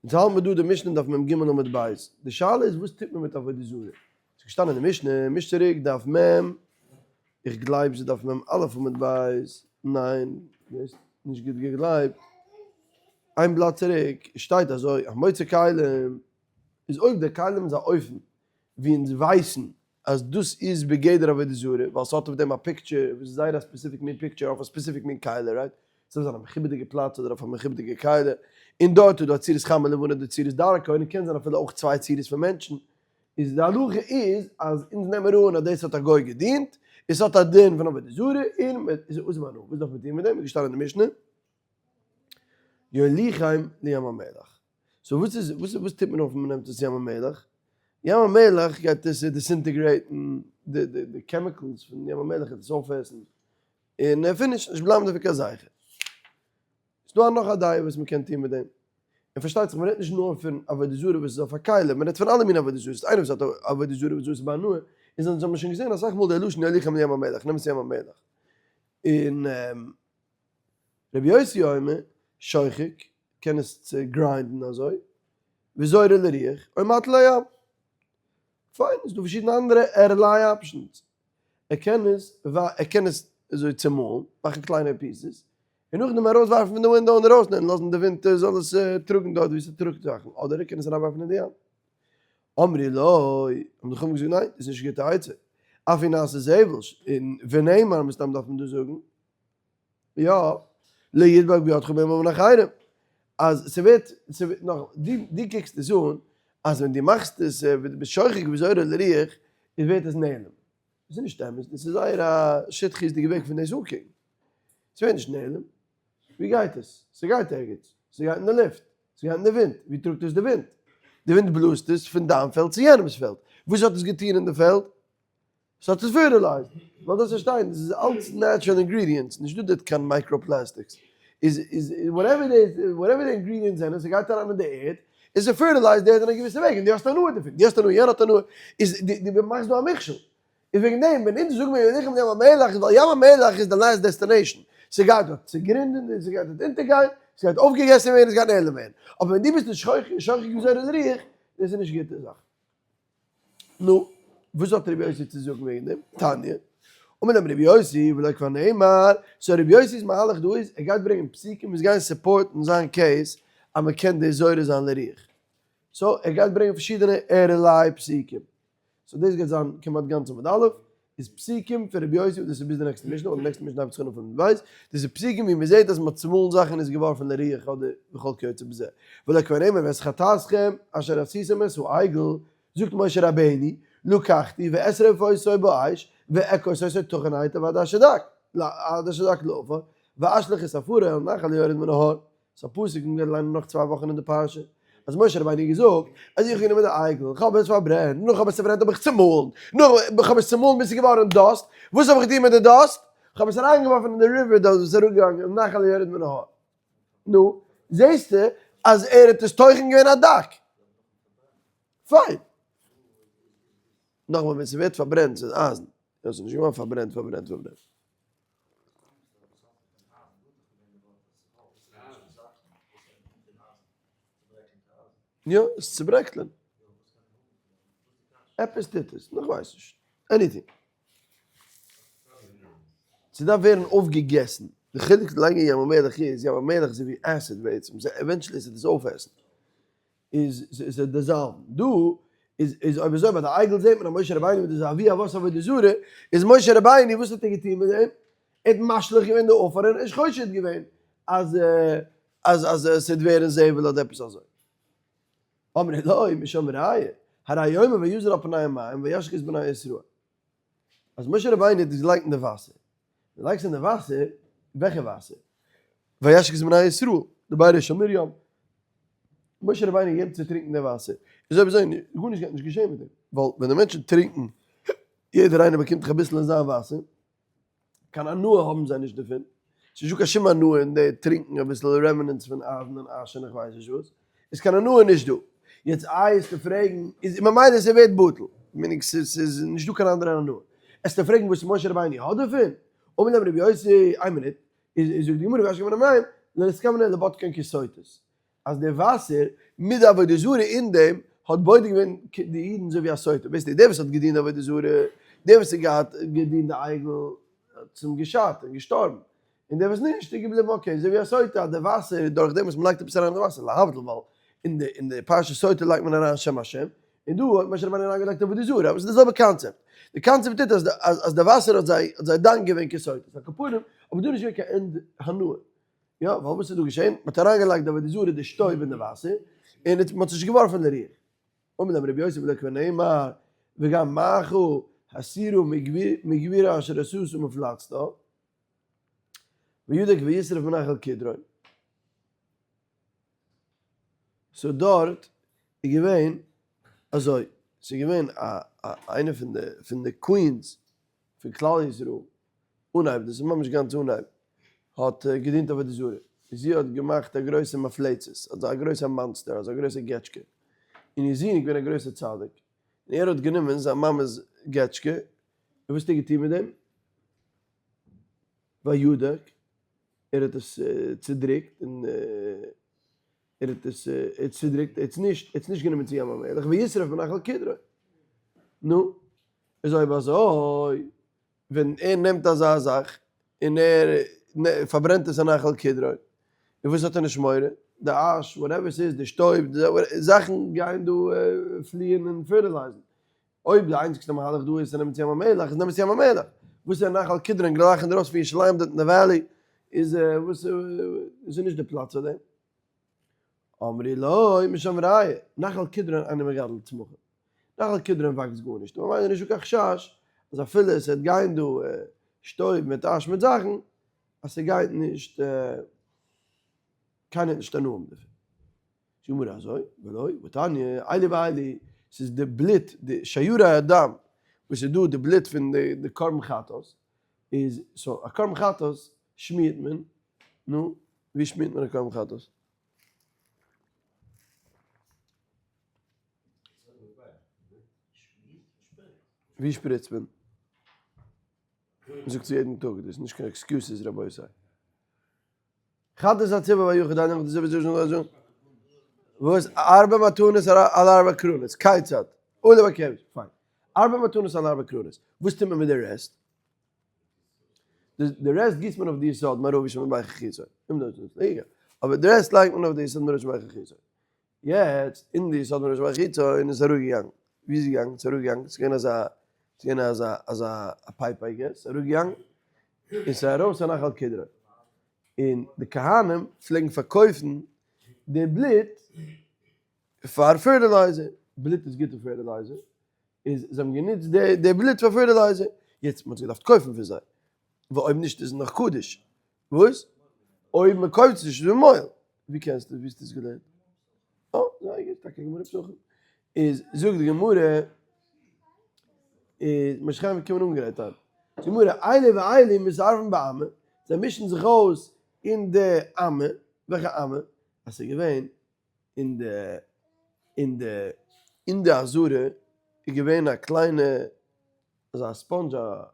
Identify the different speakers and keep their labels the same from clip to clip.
Speaker 1: אונז האלט מיר דא די משנה דף מ ג עמוד ב', די שאלה איז וואס טוט מען מיט עבודה זרה? ס'איז געשטאנען אין די משנה, מיש צוריק דף מ, איך גלייב ס'איז דף מ א עמוד ב', ניין, דו האסט נישט גוט געגלייבט, איין בלאט צוריק שטייט אזוי, המוצא כלים, איז אויב די כלים איז א אופן ווי אונז ווייסן אז דאס איז בגדר עבודה זרה, ווייל ס'האט אויף דעם א picture וואס איז זייער א specific מין picture אויף א specific מין כלי, right? ס'דארף זיין א מכובד'יגע פלאץ אדער אויף א מכובד'יגע כלי, און דארט איז דא א צורת חמה לבנה אדער צורת דרכון, און קען זיין אפילו אויך צוויי צורות פון מענטשן, איז די הלכה איז אז אונז נעמען אן אז דאס האט א גוי געדינט, און ס'האט א דין פון עבודה זרה, און מען איז אויס מיין וואס דארף מען טון מיט דעם, איז געשטאנען אין די משנה, יוליכם לים המלח. so וואס איז וואס וואס טוט מען אויף ווען מ'נעמט עס ים המלח? ים המלח גייט עס disintegrate ן די די די chemicals פון ים המלח גייט עס אויפעסן און finish, נישט בלייבן דערפון קיין זכר. ס'דא נאך א דעה וואס מ'קען טון מיט דעם, און פארשטייט זיך מ'רעדט נישט נאר פון עבודה זרה וואס איז אויף א כלי, מ'רעדט פון אלע מיני עבודה זרות, איינער וואס האט עבודה זרה וואס איז בהנאה, און אונז האבן שוין געזען אסאך מאל די לשון יוליכם לים המלח, נעם עס ים המלח. און רבי יוסי אומר, שוחק, קען עס צעgrind ן אזוי, וזורה לרוח, או מטיל לים. פיין, איז דא פארשידענע אנדערע ערליי options. ער קען עס, ער קען עס אזוי צעמאלן, מאכן קליינע pieces, און נאכדעם ארויסווארפן פון די window אינדערויסן און לאזן די ווינט זאל עס טראגן דארט וואו ס'טראגט זאכן, אדער ער קען עס אריינווארפן אין די ים. אמרו לו, האבן די חכמים געזאגט ניין, דאס איז נישט א גוטע עצה, אף הוא נעשה זבל, און ונאמר, מסתם דארף מען דאס זאגן, יא, לא ידבק בידך מאומה מן החרם, אז ס'ווערט, ס'ווערט נאך, דו דו קוקסט עס אן אז ווען דו מאכסט עס, ווען דו ביסט שוחק וזורה לרוח, איז ווערט עס נעלם. דאס איז נישט אמת, דאס איז זייער א שטחיות'דיגע וועג פון דאס אנקוקן. ס'ווערט נישט נעלם. ווי גייט עס? ס'גייט ערגעץ. ס'גייט אין די לופט. ס'גייט אין די ווינט. ווי טראגט עס די ווינט? די ווינט בלאזט עס פון דיין פעלד צו יענעמ'ס פעלד. וואס האט עס געטון אין די פעלד? ס'האט עס fertilized, ווייל דאס פארשטיין, דאס איז אלץ natural ingredients, נישט דא דארט קיין microplastics, איז איז whatever די whatever די ingredients זענען, ס'גייט אריין אין די ערד, און ס' fertilize ט די ערד אין א געוויסע וועג, און דו האסט הנאה דערפון, דו האסט הנאה, יענער האט הנאה, איז דו דו מאכסט דא א מכשול, איז וועגן דעם ווען אונז זאגן מיר יוליכם לים המלח איז ווייל ים המלח איז די last destination, ס'גייט דארט צוגרינד און ס'גייט דארט אונטערגיין, ס'גייט אויפגעגעסן ווערן, ס'גייט נעלם ווערן, אבער ווען דו ביסט נישט שוחק וזורה לרוח, דאס איז נישט גוטע זאך. נו, וואס האט רבי יוסי צו זאגן וועגן דעם? תניא, אמר להם רבי יוסי, ולא כבר נאמר, so רבי יוסי'ס מהלך דא איז, ער גייט ברענגען פסוקים וואס גייען support ן זיין case אז מען קען דאס זורה זיין לרוח. so ער גייט ברענגען פארשידענע ערליי פסוקים. so דאס גייט זיין כמעט גאנץ עמוד א', איז פסוקים פון רבי יוסי, דאס איז ביז די נעקסטע משנה, ווייל די נעקסטע משנה הייבט זיך אן אויף עמוד ב', דאס איז פסוקים ווי מען זעט אז מען האט צומאלן זאכן און עס געווארפן לרוח אדער וכל כיוצא בזה. ולא כבר נאמר ואת חטאתכם אשר עשיתם את העגל, זאגט משה רבינו, לקחתי ואשרוף אותו באש ואכות אותו טחון היטב עד אשר דק, עד אשר דק לעפר, ואשליך את עפרו אל נחל היורד מן ההר. ס'איז א פסוק מ'גייט ליינען נאך צוויי וואכן אין די פרשה, אז משה רבינו האט געזאגט אז איך האב גענומען די עגל, איך האב עס פארברענט, נאך האב עס צעברענט האב איך צעמאלן, נאך איך האב עס צעמאלן ביז ס'איז געווארן dust, וואס האב איך געטון מיט די dust? איך האב עס אריינגעווארפן אין די river דארט וואס איז אראפגעגאנגען אל נחל היורד מן ההר. נו, זעסטו אז ער האט עס טוחן געווען עד דק. פיין. נאכאמאל ווען ס'ווערט פארברענט ס'איז אייזן, דאס איז נישט געווארן פארברענט פארברענט פארברענט. יא, עס צוברעקלען. עפעס טוט עס, נאך ווייס נישט. anything. ס'דארף ווערן אויפגעגעסן. די חילוק פון לייגן ים המלח איז, ים המלח איז ווי acid בעצם, eventually עס וועט עס אויפעסן. איז איז dissolve ן. דא איז איז אויב אזוי ביי די עגל זעט מען אז משה רבינו וואס איז אבי אבות עבודה זרה, איז משה רבינו וואס האט ער געטון מיט דעם? ער האט משליך געווען די עפר און נישט חושד געווען אז אז אז עס וועט ווערן זבל אדער עפעס אזוי. אמרו לו משם ראיה, הרי אומר ויזל על פני המים וישחית בני ישראל. אז משה רבינו האט עס געלייגט אין די וואסער, דו לייגסט אין די וואסער, וועלכע וואסער? וישק את בני ישראל, די בארה של מרים, משה רבינו האט געגעבן צו טרינקען די וואסער, איז אויב אזוי גארנישט גייט נישט געשען מיט דעם, ווייל ווען די מענטשן טרינקען, יעדער איינער באקומט זיך אביסל אין זיין וואסער, קיין הנאה האבן זיי נישט דערפון, ס'איז נישטא קיין שום הנאה אין די טרינקען אביסל remnants פון אייזן און ash און איך ווייס נישט וואס, איז קיין הנאה נישט דא. יעצט איי עסטו פרעגן, איז ממילא ס'ווערט בטל, meaning ס'איז נישט דא קיין אנדערע הנאה. עסטו פרעגן וואס משה רבינו האט דערפון? אמר להם רבי יוסי, איין מינוט, איז זאגט די גמרא וישק בני מים, לא נתכוון אלא לבדקן כסותות. אז די וואסער מיט די עבודה זרה אין דעם האט בודק געווען די אידן אזוי ווי א סוטה, בעיסיקלי דער וואס האט געדינט די עבודה זרה, דער וואס האט געהאט געדינט די עגל האט אים געשאדט און געשטארבן, און דער וואס נישט איז געבליבן okay, אזוי ווי א סוטה אז די וואסער דורך דעם וואס מען לייגט עפעס אריין אין די וואסער, להבדיל ווייל אין די אין די פרשת סוטה לייגט מען אריין שם השם, און דא האט משה רבינו אריינגעלייגט עבודה זרה, אבער עס איז די זעלבע קאנצעפט, די קאנצעפט איז אז אז די וואסער האט זיי האט זיי דן געווען כסוטה, על כל פנים, אבער דא איז נישט געווען קיין ענד הנאה. יא, ווייל וואס איז דא געשען? מען האט אריינגעלייגט די עבודה זרה די שטויב אין די וואסער, און מען האט עס נישט געווארפן לרוח. אמר להם רבי יוסי ולא כבר נאמר, וגם מחה הסירה מגבורה אשר עשתה מפלצתה, וידק וישרף בנחל קדרון. so דארט איז געווען אזוי, ס'איז געווען א איינע פון די פון די queens פון כלל ישראל, אנהייב, דאס איז ממש גאנץ אנהייב, האט געדינט עבודה זרה, זי האט געמאכט א גרויסע מפלצת, אזא גרויסע monster, אזא גרויסע געטשקע, און איר זון איז געווען א גרויסע צדיק, און ער האט גענומען זיין מאמע'ס געטשקע, און וואס האט ער געטון מיט דעם? וידק, ער האט עס צודריקט, און ער האט עס צודריקט, ער האט עס נישט, ער האט עס נישט גענומען צו ים המלח, וישרף בנחל קדרון. נו, איז אויב אזוי, ווען ער נעמט אזא זאך און ער פארברענט עס אין נחל קדרון, און וואס האט ער נישט מורא? די אש, whatever ס'איז, די שטויב, זאכן גייען דא פליען און fertilize ן. אויב די איינציגסטע מהלך דא איז צו נעמען צו ים המלח, איז נעמען צו ים המלח. וואס איז נחל קדרון גלייך אינדרויסן פון ירושלים דארט אין די valley, איז וואס איז נישט די פלאץ פאר דעם. אמרו לו משם ראיה, נחל קדרון אינו מגדל צמחים. נחל קדרון וואקסט גארנישט, ממילא איז נישטא קיין חשש אז אפילו עס וועט גיין דא שטויב מיט אש מיט זאכן, אז ס'גייט נישט, קיינער וועט נישט הנאה האבן דערפון. זאגט די גמרא אזוי, ולא, והתניא, אלו ואלו, ס'איז די בלוט, די שיירי הדם, וואס איז דא די בלוט פון די קרבן חטאת, איז so א קרבן חטאת שמירט מען, נו, ווי שמירט מען א קרבן חטאת? ווי שפריצט מען? מ'זאגט עס יעדן טאג, דאס איז נישט קיין excuses רבותי. חטאת הציבור והיחיד איינער האט די זעלבע וואס ארבע מתנות על ארבע קרנות כיצד? עולה בכבש, פיין. ארבע מתנות על ארבע קרנות, וואס טוט מען מיט די רעסט? די רעסט גיסט מען אויף די יסוד מערבי שמבית חיצון. אבער די רעסט לייגט מען אויף די יסוד מערבי שמבית חיצון. יעצט אין די יסוד מערבי שמבית חיצון איז אראפגעגאנגען. ווי איז געגאנגען? ס'איז אראפגעגאנגען, ס'איז געווען אזא, ס'איז געווען אזא אזא pipe I guess, אראפגעגאנגען, און ס'איז ארויס א נחל קדרון. און די כהנים פלעגן פארקויפן די בלוט פאר fertilizer, בלוט איז גוטע fertilizer, איז זיי האבן גענוצט די בלוט פאר fertilizer, יעצט מען האט געדארפט קויפן פון זיי, ווייל אויב נישט איז נאך קדוש, וואס? אויב מען קויפט עס נישט איז מען מועל, ווי קענסטו, ווי האסטו עס געלערנט? אה, זייער גוט, טאקע גמרא פסחים, איז זאגט די גמרא, איז משה חיים געקומען אנגעגרייט היינט, זאגט די גמרא, אלו ואלו מתערבין באמה, זיי מישן זיך אויס אין די אמה, וועלכע אמה? אז ס'איז געווען אין די אין די אין די עזרה איז געווען א קליינע אזא sponge א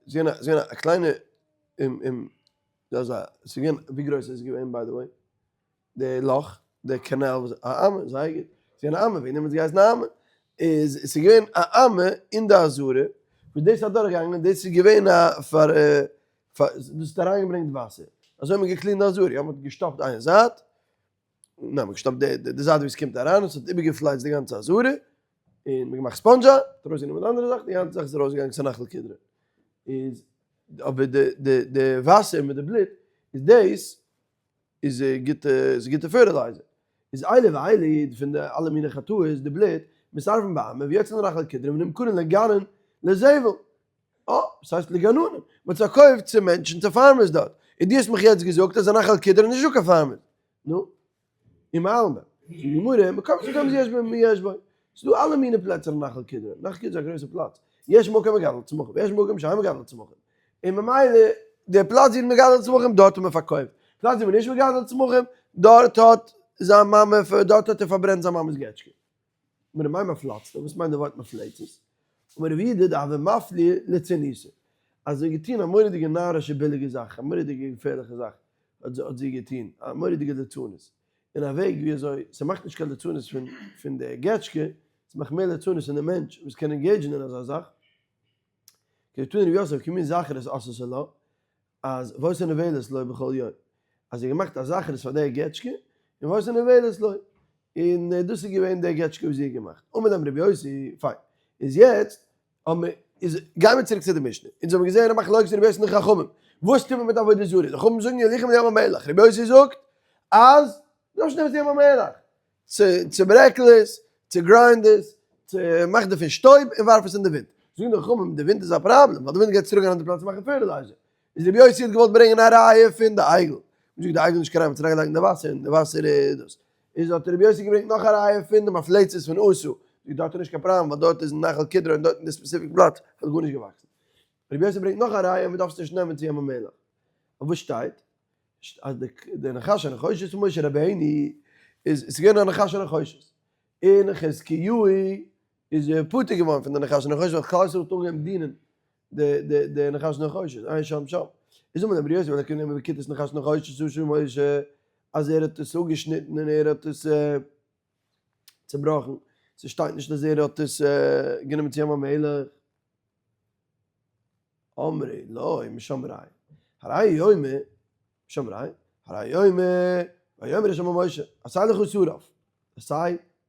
Speaker 1: ס'איז געווען ס'איז געווען א קליינע אזא ס'איז געווען ווי גרויס איז עס געווען by the way די לאך די קאנאל וואס א אמה זייער גוט ס'איז געווען א אמה וועגן דעם האט עס געהייסן א אמה איז ס'איז געווען א אמה אין די עזרה וואס דאס איז אדורכגעגאנגען דאס איז געווען א פאר פאר דאס האט אריינגעברענגט וואסער אזוי האט מען געקלינט די עזרה יא מען האט געשטאפט איין זייט ניין, מ'האט געשטאפט די זייט ווי עס קומט אריין, עס האט איבערגעפלייצט די גאנצע עזרה, און מ'האט געמאכט ספאנדזשא, האט ארויסגענומען די אנדערע זאך, די גאנצע זאך איז ארויסגעגאנגען צו נחל קדרון. איז אבער די די די וואסער מיט די בלוט, איז דאס איז גוטע איז גוטע fertilizer. איז אלו ואלו פון די אלע מיני חטאות, די בלוט, מתערבין באמה, ויוצאין לנחל קדרון ונמכרין לגנן לזבל. אה, וואס הייסט לגננים? מען האט פארקויפט צו מענטשן צו farmers דארט. און דו האסט מיך יעצט געזאגט אז אין נחל קדרון איז נישטא קיין farmers. נו, און מעלמא. זאגט די גמרא, מקום מקום יש בו מי יש בו. ס'איז דא אלע מיני פלעצער אין נחל קדרון. נחל קדרון איז א גרויסע פלאץ. יש מקום מגדל צמחים, ויש מקום שאין מגדל צמחים. און ממילא, די פלאץ ווי מגדל צמחים, דארט האט מען פארקויפט. פלאץ ווי מען נישט מגדל צמחים, דארט האט זיין מאמע, דארט האט ער פארברענט זיין מאמע'ס געטשקע. אמר מאי מפלצתא, וואס מיינט די ווארט מפלצת? אמר רב יהודה דהוה מפליא לצניותא, אז זי האט געטון א מורא'דיגע נארישע ביליגע זאך, א מורא'דיגע געפערליכע זאך האט זי געטון, א מורא'דיגע ליצנות, אין א וועג ווי אזוי ס'מאכט נישט קיין ליצנות פון פון די געטשקע, ס'מאכט מער ליצנות פון די מענטש וואס קען engage ן אין אזא זאך. כדתני רב יוסף כמין זכרות עשתה לה, אז והיתה נבלת לו בכל יום, אז זי האט געמאכט א זכרות פאר די געטשקע, און והיתה נבלת לו, און דאס איז געווען די געטשקע וואס זי האט געמאכט. אמר להם רבי יוסי, פיין, איז יעצט האבן מיר, איז גיימיר צוריק צו די משנה, אונז האבן געזען א מחלוקת רבי יוסי און די חכמים, וואס טוט מען מיט עבודה זרה, די חכמים זאגן יוליכם לים המלח, רבי יוסי זאגט אז דארפסט נישט נעמען צו ים המלח, צוברעקל עס, צו grind עס, צו מאך דערפון שטויב און ווארף עס אין די ווינט. זאגן די חכמים, די ווינט איז א פראבלעם, ווייל די ווינט גייט צוריק גיין אויף די פלאץ צו מאכן fertilizer. איז רבי יוסי האט געוואלט ברענגען א ראיה פון די עגל. מ'זאגט די עגל איז נישט קיין ראיה, מ'האט עס אריינגעלייגט אין די וואסער און די וואסער איז דאס. איז האט רבי יוסי געברענגט נאך א ראיה פון די מפלצת פון עשו. זאגט דארט איז נישט קיין פראבלעם ווייל דארט איז נחל קדרון דארט אין די specific פלאץ האט גארנישט געוואקסן. רבי יוסי ברענגט נאך א ראיה מ'דארף עס נישט נעמען צו ים המלח. אבער וואס שטייט? אז די נחש הנחושת פון משה רבינו איז עס איז געווען א נחש הנחושת און חזקיהו איז פטור געווארן פון די נחש הנחושת ווייל כלל ישראל האט אנגעהויבן דינען די די די נחש הנחושת עיין שם שם איז אמר רבי יוסי ולא קנעמען בכיתות נחש נחושת עשה משה אז ער האט עס אפגעשניטן און ער האט עס צובראכן ס'שטייט נישט אז ער האט עס גענומען צו ים המלח. אמרי לו משם ראיה, הרי הוא אומר, משם ראיה, הרי הוא אומר, ויאמר ה' אל משה, עשה לך שרף, עשה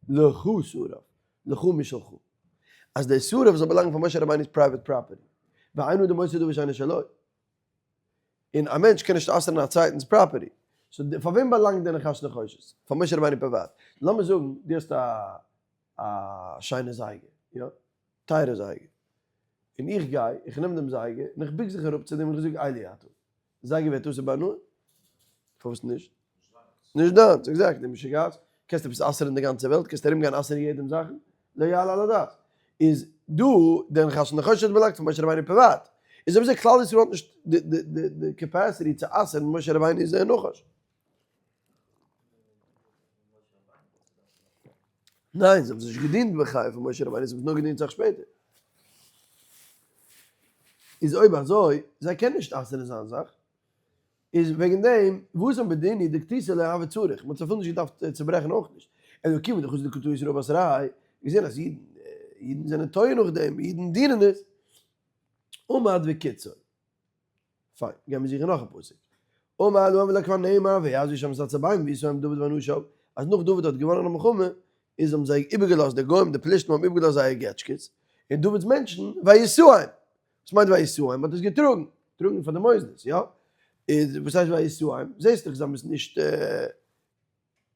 Speaker 1: לך שרף, לך משלך. אז דער שרף זאל באלאנגען פאר משה רבינו'ס private property, ואין אדם אוסר דבר שאינו שלו. און א מענטש קען נישט אסר'ן א צווייטנ'ס property. so פאר וועם באלאנגט דער נחש נחושת? פאר משה רבינו פריוואט. לאמיר זאגן דו האסט א א שיינע זייגער, יא? טייערע זייגער. און איך גיי, איך נעם דעם זייגער, און איך בוק זיך אראפ צו דעם און איך זאג אלי אתה. די זייגער ווערט אסור בהנאה? פארוואס נישט? נישט דיינס, exactly, משוגעת. קענסט עפעס אסר'ן די גאנצע וועלט? קענסט ארומגיין אסר'ן יעדעם זאכן? לא יעלה על הדעת. איז דא דער נחש הנחושת האט באלאנגט פאר משה רבינו פריוואט. איז אויב אזוי כלל ישראל האט נישט די capacity צו אסר'ן משה רבינו'ס נחש. ניין, זיי האבן זיך נישט געדינט בחייו פון משה רבינו, זיי האבן עס נאר געדינט סאך שפעטער. איז אויב אזוי, זיי קענען נישט אסר'ן זיין זאך, איז וועגן דעם, והתם בדין הוא דכתיתה לא הוה צריך, מ'האט עס אפילו נישט געדארפט צוברעכן אויך נישט. אלא כיוון דחזו דקטעי ישראל בתריה, געזען אז אידן, אידן זענען טועה נאכדעם, אידן דינען עס, עמד וקיצו. פיין, גיימיר זוכן נאך א פסוק. אמר לו ולא כבר נאמר ויעזבו שם את עצביהם ויסעו דוד ואנשיו, אז נאך דוד האט געוואנען א מלחמה, איז האבן זיי איבערגעלאזט, די גוים, די פלישתים האבן איבערגעלאזט זייער געטשקעס, און דוד'ס מענטשן, ויסעום. וואס מיינט ויסעום? מ'האט עס געטראגן, טראגן פאר די מוסדות, יא? איז וואס הייסט ויסעום? זעסט דאך זיי האבן עס נישט,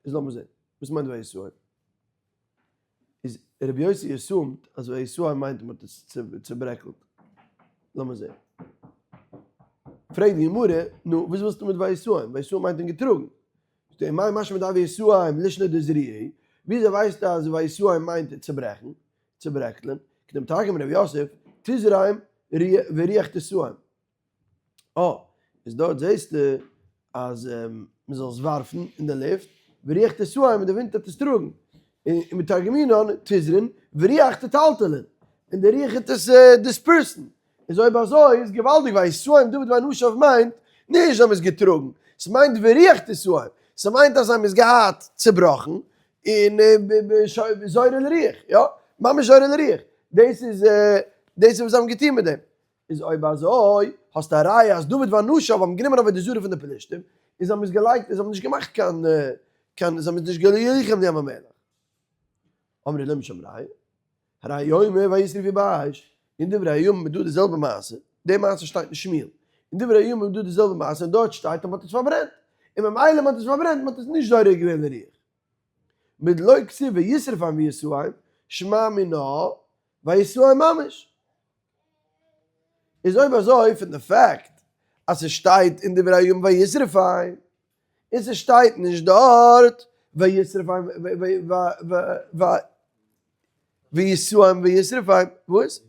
Speaker 1: איז לאמיר זען, וואס מיינט ויסעום? איז רבי יוסי assume ט אז ויסעום מיינט מען האט עס צוברעקלט. לאמיר זען. פרעגט די גמרא, נו, וואס ווילסטו מיט ויסעום? ויסעום מיינט אים געטראגן. זאגט ער, מאי משמע דהוי ויסעום לישנא דזריעי, וויאזוי ווייסטו אז ויסעום מיינט צוברעכן, צוברעקלען? כדמתרגם רב יוסף, תזרעם ורוח תסעום. אה, איז דארט זעסטו אז מען זאל עס ווארפן אין די לופט, ורוח תסעום און די ווינט וועט עס טראגן, און ומתרגמינן תזרען ורוח תטלטלין, און די רוח וועט עס disperse ן, איז אויב אזוי איז געוואלדיג ויסעום דוד ואנשיו מיינט נישט זיי האבן עס געטראגן, ס'מיינט ורוח תסעום, ס'מיינט אז זיי האבן עס געהאט צובראכן און זורה לרוח, יא, ממש זורה לרוח, דאס איז דאס איז וואס זיי האבן געטון מיט דעם. איז אויב אזוי האסטו א ראיה אז דוד ואנשיו האבן גענומען עבודה זרה פון די פלישתים און זיי האבן עס געלייגט און זיי האבן נישט געמאכט קיין קיין זיי האבן עס נישט געליכם די ים המלח. אמרי לא משם ראיה, הרי הוא אומר וישרפו באש, אין דברי הימים איז דא די זעלבע מעשה, די מעשה שטייט אין שמואל, אין דברי הימים איז דא די זעלבע מעשה און דארט שטייט אז מען האט עס פארברענט, און ממילא מען האט עס פארברענט מען האט עס נישט זורק געווען לרוח. מדלא כתיב וישרפם ויסעום, שמע מינה ויסעום ממש. איז אויב אזוי פון די fact אז ס'שטייט אין דברי הימים וישרפם און ס'שטייט נישט דארט וישרפם ויסעום וישרפם, וואס?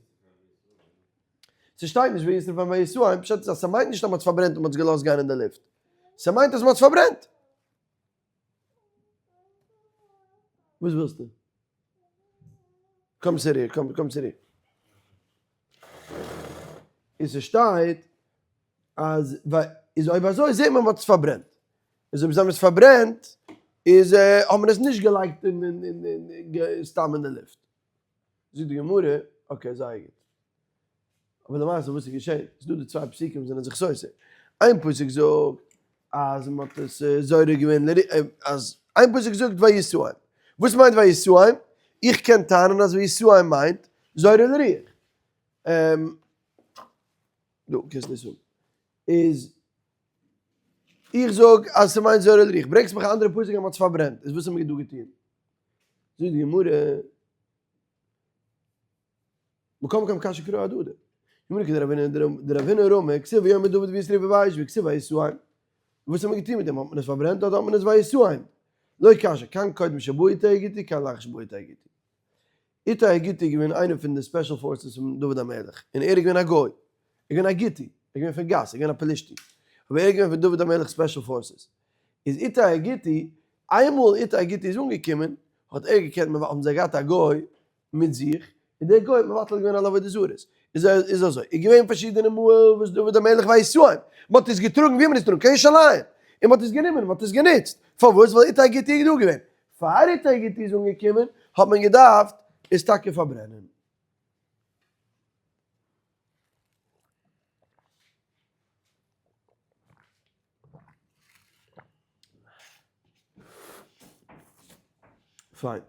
Speaker 1: ס'שטייט נישט וישרפם ויסעום, פשט איז אז ס'מיינט נישט אז מ'האט עס פארברענט און מ'האט עס געלאזט גיין אין די לופט, ס'מיינט אז מ'האט עס פארברענט. וואס ווילסטו? קום צוריק, קום, קום צוריק. און ס'שטייט אז, איז אויב אזוי זעט מען מ'האט עס פארברענט. איז אויב זיי האבן עס פארברענט. איז האט מען עס נישט געלייגט אין סתם אין די לופט. זאגט די גמרא, okay זייער גוט. אבער למעשה וואס איז געשען? ס'איז דא די צוויי פסוקים וואס זענען זיך סותר. איין פסוק זאגט אז מען האט עס זורק געווען אז איין פסוק זאגט וישאם. וואס מיינט וישאם? איך קען טענה'ן אז וישאם מיינט זורה לרוח. דא קענסט דאס האבן. איז איך זאג אז ס'מיינט זורה לרוח. ברענגסט מיך א אנדערע פסוק אז מ'האט עס פארברענט. איז וואס האבן מיר דא געטון? זאגט די גמרא, מקום מקום קשיא קרא הדדי. גמרא כדרבינא דרבינא רמי, כתיב ויאמר דוד וישרפו באש וכתיב וישאם. וואס האט מען געטון מיט דעם? האט מען עס פארברענט אדער האט מען עס וישאם? לא קשיא, כאן קודם שבא איתי הגיתי כאן לאחר שבא איתי הגיתי. איתי הגיתי איז געווען איינער פון די special forces פון דוד המלך, און ער איז געווען א גוי, ער איז געווען א גיטי, ער איז געווען פון גת, ער איז געווען א פלישתי, אבער ער איז געווען פון דוד המלך'ס special forces. איז איתי הגיתי, איינמאל איתי הגיתי איז אנגעקומען, האט ער געקענט מבטל, האבן זיי געהאט א גוי מיט זיך, און דער גוי האט מבטל געווען אלע עבודה זרות. איז איז אזוי, איז געווען פארשידענע מאל וואס דוד המלך וישאם, מען האט עס געטראגן, ווי האט מען עס געטראגן? קיין ירושלים, און מען האט עס גענומען, מען האט עס גענוצט, פארוואס? ווייל איתי הגיתי איז דא געווען. פאר איתי הגיתי איז אנגעקומען, האט מען געדארפט עס טאקע פארברענען. פיין.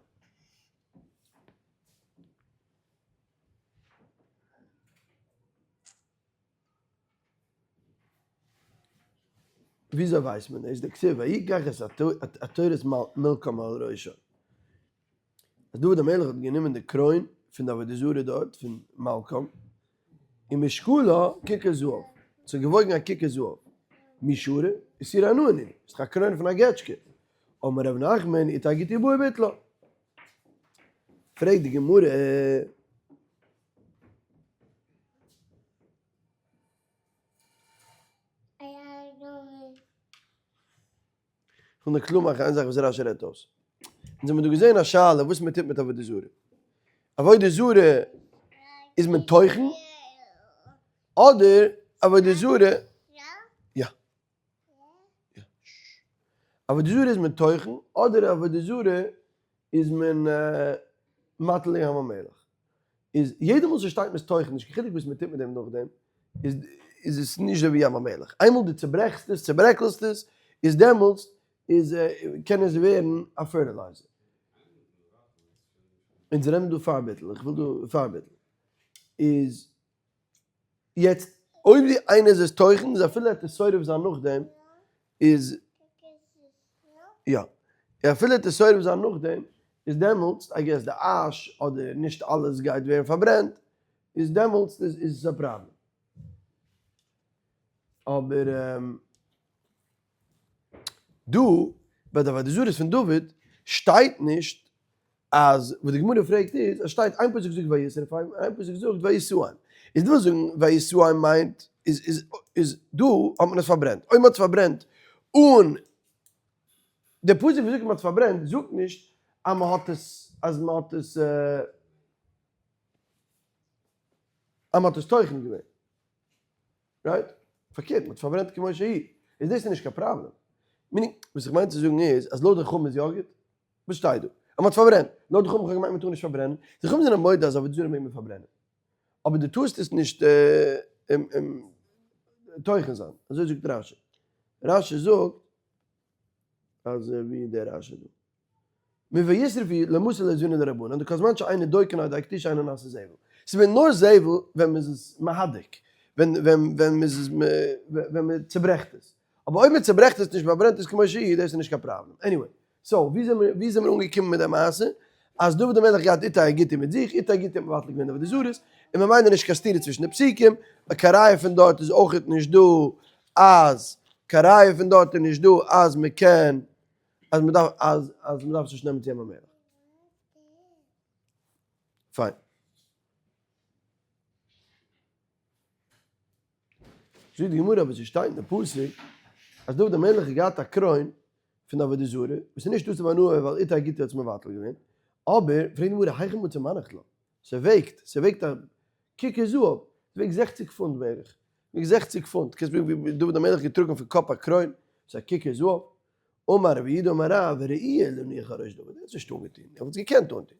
Speaker 1: וויאזוי ווייסט מען דאס? דכתיב ויקח את עטורת מלקם על ראשו. אז דוד המלך האט גענומען די קרוין פון די עבודה זרה דארט פון מלקם, ומשקלה ככר זהב, ס'האט געוואויגן א ככר זהב, מי שרי, איסורי הנאה נינהו, ס'איז דאך א קרוין פון א געטשקע, אמר ר' נחמן איתי הגיתי בעי וביטלה. פרעגט די גמרא. כ'וויל נאר קלאר מאכן איין זאך וואס רשי רעדט אויס. אונז האבן דא געזען א שאלה וואס מען טוט מיט עבודה זרה. עבודה זרה איז מען טוחן אדער עבודה זרה יא. עבודה זרה איז מען טוחן אדער עבודה זרה איז מען מטיל ים המלח. איז יעדע מאל ס'שטייט מ'איז טוחן, נישט קיין חילוק וואס מ'טוט מיט דעם נאכדעם, איז איז עס נישט אזוי ווי ים המלח. איינמאל דו צוברעכסט עס, צוברעקלסט עס, איז דעמאלטס איז קען עס ווערן א fertilizer. אונז רעדן דא פאר ביטול, איך וויל דא פאר ביטול. איז יעצט אויב די איינער איז עס טוחן איז אפילו ער וועט עס שורף זיין נאכדעם איז יא אפילו ער וועט עס שורף זיין נאכדעם איז דעמאלטס I guess די אש אדער נישט אלעס גייט ווערן פארברענט איז דעמאלטס איז עס א פראבלעם אבער דא ביי די עבודה זרות פון דוד שטייט נישט אז וואס די גמרא פרעגט איז, עס שטייט איין פסוק זאגט וישרפם און איין פסוק זאגט וישאם, איז דו ווילסט זאגן וישאם מיינט איז איז איז דא האט מען עס פארברענט, אויב מען האט עס פארברענט אן די פסוק וואס זאגט מען האט עס פארברענט זאגט נישט אז מען האט עס אז מען האט עס אז מען האט עס טוחן געווען, right? פארקערט מען האט פארברענט כמו שהיא, איז דאס איז נישט קיין פראבלעם, meaning וואס איך מיין צו זאגן איז אז לויט די חכמים איז יא גוט. וואס שטייט דא? אז מ'האט פארברענט. לויט די חכמים האב איך געמיינט מ'טאר נישט פארברענען. די חכמים זענען מודה אז עבודה זרה מעג מען פארברענען. אבער דו טארסט עס נישט טוחן זיין. אזוי זאגט רשי. רשי זאגט אז ווי איז דער רשי דא? מוישרפו למסר לזבינא דרבנן דכל זמן שאינו דוקרן על ידי כתישה אינו נעשה זבל. ס'ווערט נאר זבל ווען מ'איז עס מהדק. ווען ווען ווען מ'איז עס ווען מ'צוברעכט עס. אבער אויב מ'צוברעכט עס נישט מ'פארברענט עס כמו שהיא דאס איז נישט קיין פראבלעם. anyway. so ווי זעמיר ווי זעמיר אנגעקומען מיט די מעשה? אז דוד המלך געהאט איתי הגיתי מיט זיך, איתי הגיתי האט מבטל געווען די עבודה זרות, און ממילא נישט קיין סתירה צווישן די פסוקים, קיין ראיה פון דארט איז אויכעט נישט דא אז קיין ראיה פון דארט איז נישט דא אז מ'קען אז מ'דארף אז אז מ'דארף עס נישט נעמען צו ים המלח. פיין. זאגט די גמרא אבער ס'שטייט אין די פסוק אז דוד המלך האט געהאט א קרוין פון עבודה זרה וואס איז נישט אסור בהנאה ווייל איתי הגיתי האט עס מבטל געווען, אבער פרעגט די גמרא היכי מצי מנח לה, ס'וועגט, ס'וועגט א ככר זהב, ס'וועגט זעכציג פונט בערך, וועגט זעכציג פונט, קענסט מיר ווי דוד המלך געטראגן אויפן קאפ א קרוין, ס'איז א ככר זהב. אמר רבי יהודה אמר רב, ראויה להניח על ראש דוד, ער האט עס נישט אנגעטון, ער וואלט עס געקענט אנטון.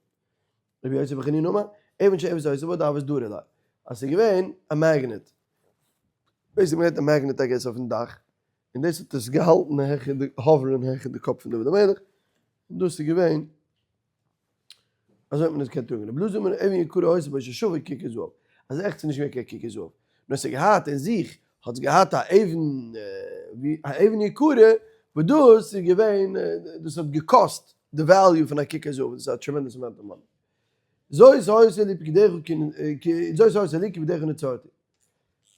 Speaker 1: רבי יוסי בר חנינא אמר, אבן שאבן היתה בה דהות דרי ליה, אז ס'איז געווען א magnet, בעיסיקלי מ'לייגט א magnet I guess אויפן דאך, און דאס האט עס געהאלטן העכער די hover ן העכער די קאפ פון דוד המלך, און דאס איז געווען אזוי האט מען עס געקענט טראגן. רבי אלעזר אמר אבן יקרה היתה בה ששווה ככר זהב, אז עכט ס'איז נישט געווען קיין ככר זהב, נאר ס'האט געהאט אין זיך האט עס געהאט א אבן ווי א אבן יקרה וואס דאס איז געווען דאס האט געקאסט די value פון א ככר זהב, דאס איז א tremendous amount of money. זאת היתה לי פקודיך כי זאת היתה לי כי פקודיך נצרתי.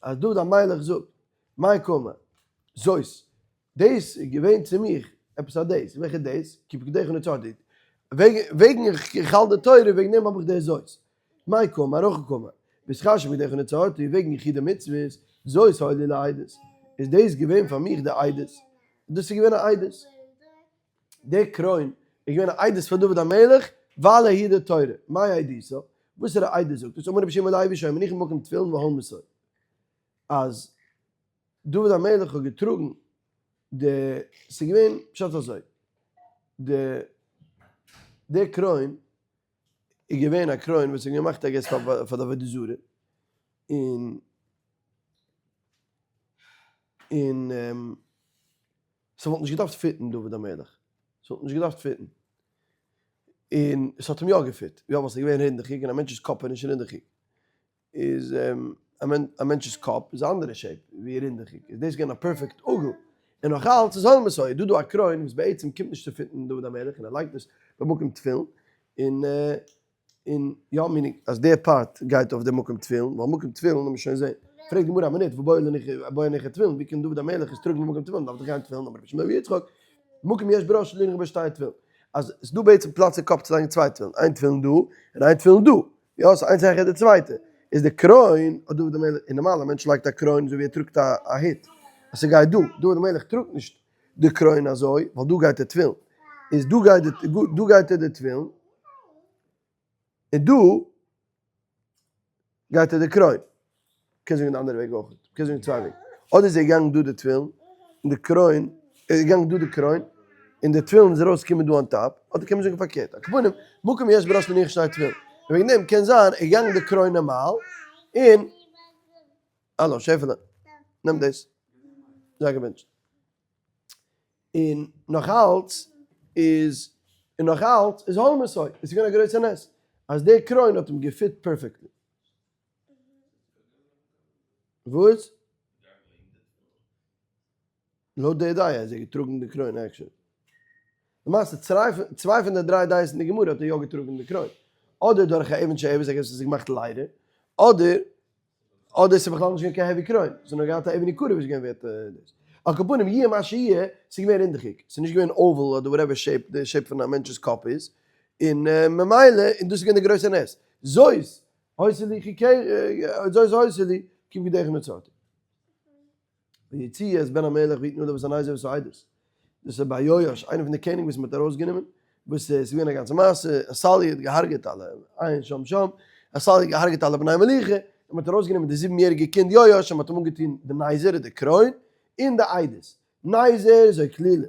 Speaker 1: אז דוד המלך זאגט, מאי קאמר, זאת, דאס איז געווען צו מיך עפעס א דאס, וועלכע דאס? כי פקודיך נצרתי, וועגן איך האלט די תורה וועגן דעם האב איך דאס זאת. מאי קאמר, הכי קאמר, בשכר שפקודיך נצרתי, וועגן איך היט די מצוות, זאת היתה לי לעדות, איז דאס געווען פאר מיך די עדות, דאס איז געווען א עדות. די קרוין איז געווען א עדות פאר דוד המלך ווייל ער היט די תורה, מאי עדותא? וואסערע עדות זאגט עס? אמר רבי שמעון לוי שהיו מניחין במקום תפילין והולמתו, אז דוד המלך האט געטראגן די, ס'איז געווען פשט אזוי, די די קרוין איז געווען א קרוין וואס איז געמאכט I guess פאר די עבודה זרה, און און ס'וואלט נישט געדארפט fit ן דוד המלך, ס'וואלט נישט געדארפט fit ן, און ס'האט אים יא גע fit, יא ווייל ס'איז געווען רינדעכיג און א מענטש'ס קאפ איז נישט רינדעכיג, איז א מענטש'ס קאפ איז א אנדערע shape ווי רינדעכיג, איז דאס געווען א perfect עגול, און נאך אלץ איז הולמתו, איז דא דא א קרוין וואס בעצם קומט נישט צו fit ן דוד המלך און ער לייגט עס במקום תפילין, און און יא meaning אז די part גייט אויף די מקום תפילין, ווייל מקום תפילין לאמיר שוין זעהן, פרעגט די גמרא א מינוט והא בעי להנוח תפילין, ווי קען דוד המלך עס טראגן במקום תפילין, דארף דאך גיין תפילין, אמר רבי שמואל בר יצחק, מקום יש בראש להניח בו שתי תפילין, אז עס איז דא בעצם פלאץ אין קאפ צו לייגן צוויי תפילין, איין תפילין דא און איין תפילין דא, יא ס'איז איינס העכער די צווייטע, איז די קרוין האט דוד המלך, און נארמאל א מענטש לייגט א קרוין אזוי ווי ער טראגט א הוט, אז ס'גייט דא, דוד המלך טראגט נישט די קרוין אזוי, ווייל דא גייט ער תפילין, איז דא גייט די דא גייט ער די תפילין, און דא גייט ער די קרוין. קען זאגן די אנדערע וועג אויך, קען זאגן צוויי וועגן. אדער איז ער געגאנגען דא די תפילין, און די קרוין, ער איז געגאנגען דא די קרוין, און די תפילין איז ארויס געקומען דא on top, אדער קען מען זאגן פארקערט. על כל פנים, מקום יש בראש להניח שני תפילין. און וועגן דעם קען זיין ער איז געגאנגען די קרוין נארמאל, און, האלא שעפעלע, נעם דאס. זיי געבענטשט. און נאך אלץ איז און נאך אלץ איז הולמתו, עס איז געווען א גרויסע נס אז דער קרוין האט אים גע fit perfectly. וואס? לויט די דעה איז ער געטראגן די קרוין actually. למעשה צוויי פון די דריי דעות אין די גמרא האט ער יא געטראגן די קרוין. אדער דורך א אבן שאבן, עס איז געמאכט ליידער, אדער אדער ס'איז בכלל נישט געווען קיין heavy קרוין, ס'איז נאר געהאט א אבן יקרה וואס איז געווען ווערט דאס. על כל פנים יהיה מה שיהיה, ס'איז געווען רינדעכיג, ס'איז נישט געווען oval אדער whatever shape די shape פון א מענטש'ס קאפ איז, און ממילא, און דאס איז געווען די גרויסע נס. זאת היתה לי כי זאת היתה לי כי בגדיך נצרתי. ויוציאו את בן המלך ויתנו עליו את הנזר ואת העדות. דאס איז ביי יואש, איינער פון די קעניג וואס מען האט ארויסגענומען, וואס עס איז געווען א גאנצע מעשה, עתליה האט געהארגעט אלע, עיין שם שם, עתליה האט געהארגעט אלע בני מלוכה, און מען האט ארויסגענומען די זיבן יעריגע קינד יואש און מען האט אים אנגעטון די נזר, די קרוין, און די עדות. נזר זו כלילה.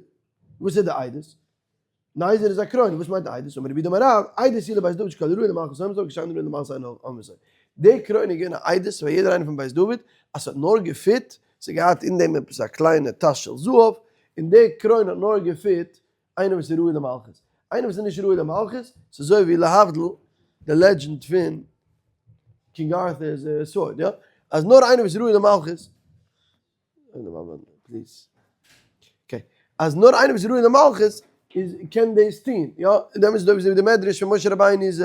Speaker 1: וואס איז די עדות? נזר איז א קרוין, וואס מיינט עדות? אמר רב יהודה אמר רב, עדות היא לבית דוד שכל הראוי למלכות הולמתו כשאין ראוי למלכות אין הולמתו. די קרוין איז געווען א עדות פאר יעדער איינער פון בית דוד אז ס'האט נאר גע fit, ס'האט געהאט אין דעם עפעס א קליינע טאש של זהב, און די קרוין האט נאר גע fit איינער וואס איז ראוי למלכות. איינער וואס איז נישט ראוי למלכות, ס'איז אזוי ווי להבדיל די legend פון King Arthur's sword, יא? אז נאר איינער וואס איז ראוי למלכות, please. Okay. אז נאר איינער וואס איז ראוי למלכות איז קען דאס טון, יא? און דעמאלטס איז דא ווי די מדרש פון משה רבינו איז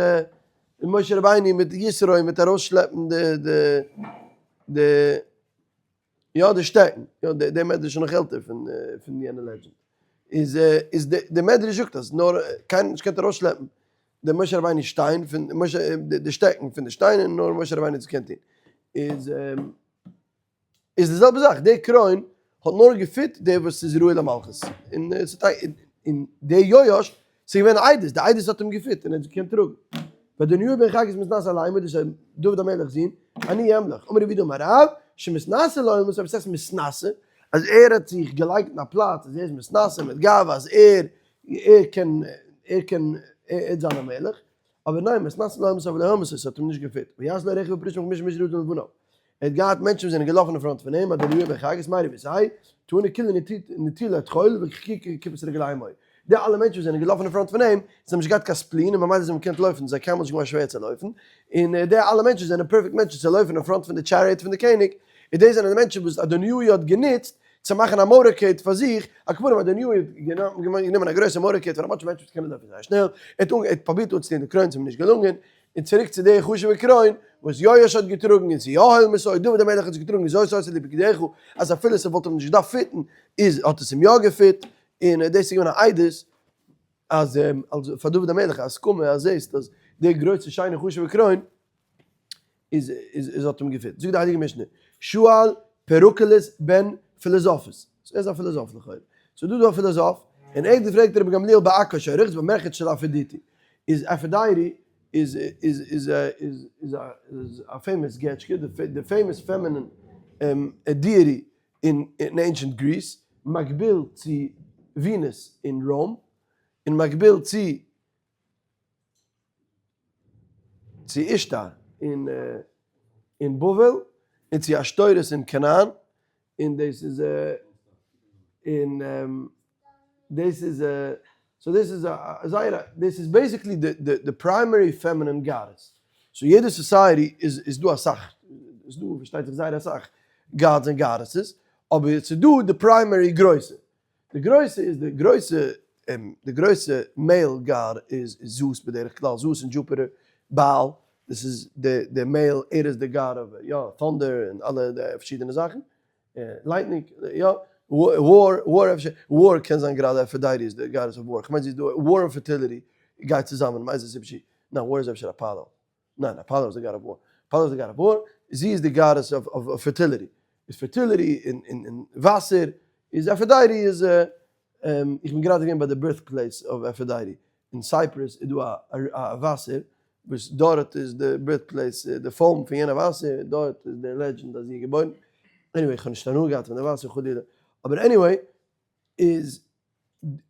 Speaker 1: משה רבינו מיט יתרו מיט ארויסשלעפן די די די יא די שטעקן, יא די מדרש איז נאך עלטער פון פון יענע legend. איז איז די מדרש זאגט אז נאר קיינער האט נישט געקענט ארויסשלעפן די משה רבינו שטיין פון משה די שטעקן פון די שטיין און נאר משה רבינו האט עס געקענט טון. איז איז די זעלבע זאך, די קרוין האט נאר גע fit דער וואס איז ראוי למלכות, און און דער יואש, ס'איז געווען עדות, די עדות האט אים גע fit און ער האט עס געקענט טראגן. ואדוניהו בן חגית מתנשא לאמר, דאס איז דוד המלך'ס זון, אני אמלוך, אמר רב יהודה אמר רב, שמתנשא לעולמות, אבער ס'הייסט מתנשא, אז ער האט זיך געלייגט אין א פלאץ אז ער איז מתנשא מיט גאווה אז ער ער קען ער קען ער וועט זיין א מלך, אבער ניין, מתנשא לא אמתו ולא אמתו, ס'האט אים נישט געפיט, ויעש לו רכב ופרשים וחמשים איש רצים לפניו, ער האט געהאט מענטשן וואס זענען געלאפן אין front פון אים, אדניהו בן חגית מרי ואתתי, טעוני כולהו נטולי טחול וחקוקי כפות רגלים היו, די אלע מענטשן וואס זענען געלאפן אין front פון אים, זיי האבן נישט געהאט קיין spleen און ממילא זיי האבן געקענט לויפן, זיי קיינמאל נישט געווארן שווער צו לויפן, און די אלע מענטשן זענען perfect מענטשן צו לויפן אין front פון די chariot פון די קעניג, און דאס זענען די מענטשן וואס אדוניהו האט גענוצט צו מאכן א motorcade פאר זיך, על כל פנים אדוניהו האט גענומען א גרויסע motorcade פון א bunch מענטשן וואס קענען לויפן זייער שנעל, ער האט פרובירט אנצוטון די קרוין ס'איז אים נישט געלונגען, און צוריק צו די חשוב'ע קרוין וואס יואש האט געטראגן און ס'איז יא הולמתו, דוד המלך האט עס געטראגן און זאת עושה לי בגדך, אז אפילו ס'וואלט אים נישט געדארפט fit ן איז האט עס אים יא געפיט, און דאס איז געווען א עדות אז פאר דוד המלך א הסכמה אז זעסט אז די גרויסע שיינע חשוב'ע קרוין איז איז האט אים געפיט. זאגט די הייליגע משנה, שאל פרקלס בן פילאזאפוס, סאו ער איז א פילאזאף לכאורה, סאו דא איז דא א פילאזאף, און ער האט געפרעגט רבי גמליאל בעכו שרחץ במרחץ של אפרדיטי, איז אפרדייטי איז איז איז איז איז איז א famous געטשקע, די famous feminine deity אין ancient Greece, מקביל צו Venus אין Rome, און מקביל צו צו אישתר אין אין בבל, און צו עשתורת אין כנען, און דאס איז און דאס איז so דאס איז א זייער א דאס איז basically די די די primary feminine goddess, so יעדע society איז איז דא אסאך, איז דא פארשטייט זיך זייער אסאך gods און goddesses, אבער ס'איז דא די primary גרויסע, די גרויסע איז די גרויסע די גרויסע male god איז זאוס בדרך כלל, זאוס און דזשופיטער, בעל, דאס איז די די male ער איז די god of יא thunder און אלע די פארשידענע זאכן, lightning יא, war war אפשר war קען זיין גראדע אפרודייטי איז די goddess of war, כ'מיין זי איז דא war און fertility גייט צוזאמען מאיזה סיבה שהיא, ניין war איז אפשר אפאלא. ניין, אפאלא איז די god of war. אפאלא איז די god of war, זי איז די goddess of fertility. איז fertility און וואסער, איז אפרודייטי איז, איך בין גראדע געווען ביי די birth place of אפרודייטי, אין Cyprus איז דא א וואסער, וואס דארט איז די birth place, די foam פון יענע וואסער, דארט איז די legend אז זי איז געבוירן. anyway, איך האב נישט הנאה געהאט פון די וואסער חלילה, אבער anyway, איז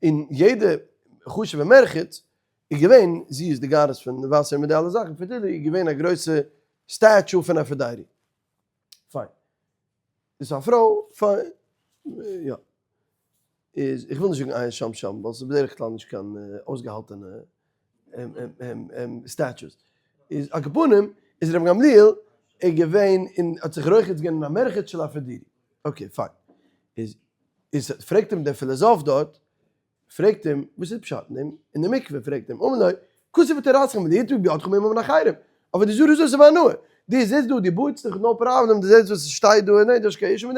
Speaker 1: אין יעדע חשוב'ע מרחץ איז געווען, זי איז די goddess פון וואסער מיט די אלע זאכן, fertility איז געווען א גרויסע statue פון אפרודייטי. פיין. איז א פרוי, פיין. יא. איז, איך וויל נישט זאגן עיין שם שם, ווייל ס'איז בדרך כלל נישט קיין אויסגעהאלטענע statues. איז על כל פנים, איז ר' גמליאל איז געווען און האט זיך רוחץ געווען אין א מרחץ של אפרודייטי. okay, פיין. איז איז פרעגט אים דער פילאזאף דארט, פרעגט אים, וואס איז פשט אין דעם? אין די מקווה פרעגט אים, אמר לו, כתוב בתורתכם ולא יטבול בידך מימיו מן אחרים, אבער די זרה זאת והנאה, דו זעסט דא, דו באדסט דיך no problem, דו זעסט וואס עס שטייט דא, ניין, דו האסט קיין issue מיט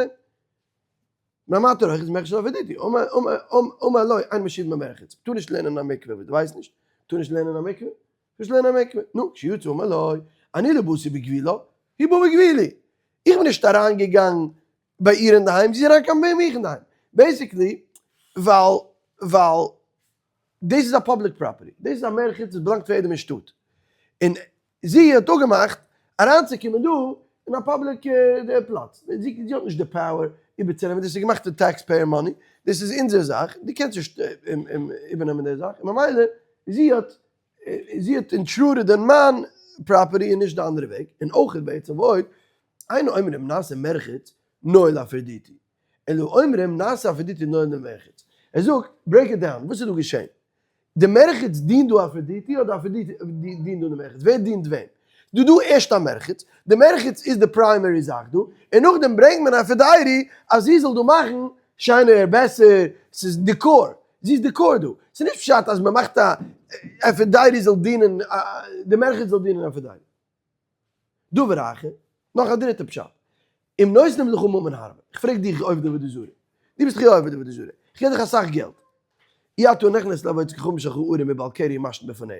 Speaker 1: דעם? מה אתה רוחץ במרחץ של אפרודייטי, אמר לו, אין משיבין במרחץ, מ'טאר נישט לערנען אין א מקווה, וואס דו ווייסט נישט? מ'טאר נישט לערנען אין א מקווה? נישט לערנען א מקווה, נו, כשיצא אמר לו, אני לא באתי בגבולה, היא באה בגבולי, איך בין נישט אריינגעגאנגען ביי איר אינדערהיים, זי איז אריינגעקומען ביי מיך אינדערהיים. basically, ווייל, ווייל דאס איז א public property, דאס איז א מרחץ וואס באלאנגט פאר יעדעם אין שטאט, און זי האט אפגעמאכט אריינצוקומען דא אין א public פלאץ, זי האט נישט די power איבערצונעמען, דאס איז געמאכט פון tax payer money, דאס איז אונזער זאך, דו קענסט נישט איבערנעמען די זאך, און ממילא זי האט זי האט intruded אין מיין property און נישט די אנדערע וועג, און אויך בעצם ועוד, אין אומרים נעשה מרחץ נאה לאפרדיטי, אלא אומרים נעשה אפרדיטי נאה למרחץ. ער זאגט, break it down, וואס איז דא געשען? די מרחץ דינט דא אפרדיטי אדער אפרדיטי דינט דא די מרחץ? ווער דינט וועם? דא דא ערשט א מרחץ, די מרחץ איז די primary זאך דא, און נאכדעם ברענגט מען אפרדיטי אז זי זאל דא מאכן שענער, בעסער, ס'איז דעקאר, זי איז דעקאר דא, ס'איז נישט פשט אז מ'מאכט א אפרדיטי זאל דינען, די מרחץ זאל דינען אפרדיטי. דבר אחר, נאך א דריטע פשט, אם נותנים לך ממון הרבה, איך פרעג דיך עובד עבודה זרה, דו ביסט דאך יא עובד עבודה זרה, איך געב דיך אסאך געלט, אי אתה נכנס לעבודת כוכבים שלך ערום ובעל קרי ומשתין בפניה,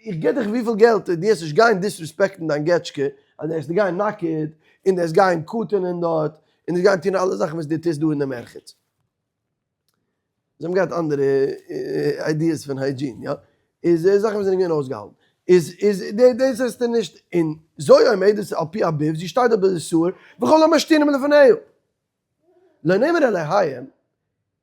Speaker 1: איך געב דיך וויפיל געלט דו העסט נישט גיין disrespect ן דיין געטשקע, אז דו העסט גיין נאקעט, און דו העסט גיין קטנ'ען דארט, און דו העסט גיין טון אלע זאכן וואס דו טוסט דא אין די מרחץ. זיי האבן געהאט אנדערע ideas פון hygiene, יא? איז זאכן וואס זענען געווען אויסגעהאלטן. איז איז דאס העסטו נישט, און זו עומדת על פי הביב, זי שטייט דארט ביי די sewer, וכל המשתינים לפניה. לא נאמר אלהיהם,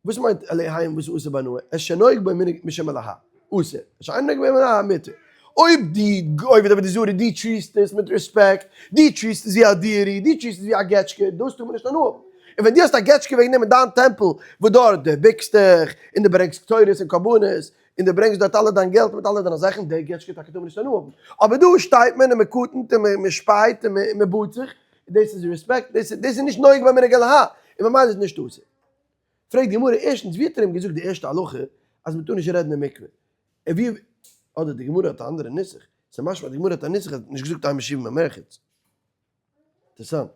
Speaker 1: וואס מיינט אלהיהם וואס איז אסור בהנאה? את שנוהג בו מנהג משום אלהה, אסור, את שאינו נוהג בו מנהג אלהה, מותר. אויב די עובד עבודה זרה דו treat סט עס מיט רעספעקט, דו treat סט עס ווי א deity, דו treat סט עס ווי א געטשקע, דאס טאר מען נישט הנאה האבן. און ווען דו האסט א געטשקע וועגן דעם אין דיין טעמפל, וואס דארט דו ביקסט דיך, און דו ברענגסט קטורת און קרבנות, און דו ברענגסט דארט אלע דיין געלט מיט אלע דיינע זאכן, די געטשקע טאקע טאר מען נישט הנאה האבן. אבער דא שטייט מען און מען קטנ'ט און מען שפייט און מען באדט זיך, דאס איז רעספעקט, דאס איז נישט נוהג במנהג אלהה, און ממילא איז נישט אסור. פרעגט די גמרא, ערשטנס ווי האט ער אים געזאגט די ערשטע הלכה אז מען טאר נישט רעדן אין מקווה? און ווי, אדער די גמרא האט א אנדערע נוסח, ס'איז משמע די גמרא האט א נוסח אז ער האט נישט געזאגט אין משיבין במרחץ. אינטערעסאנט.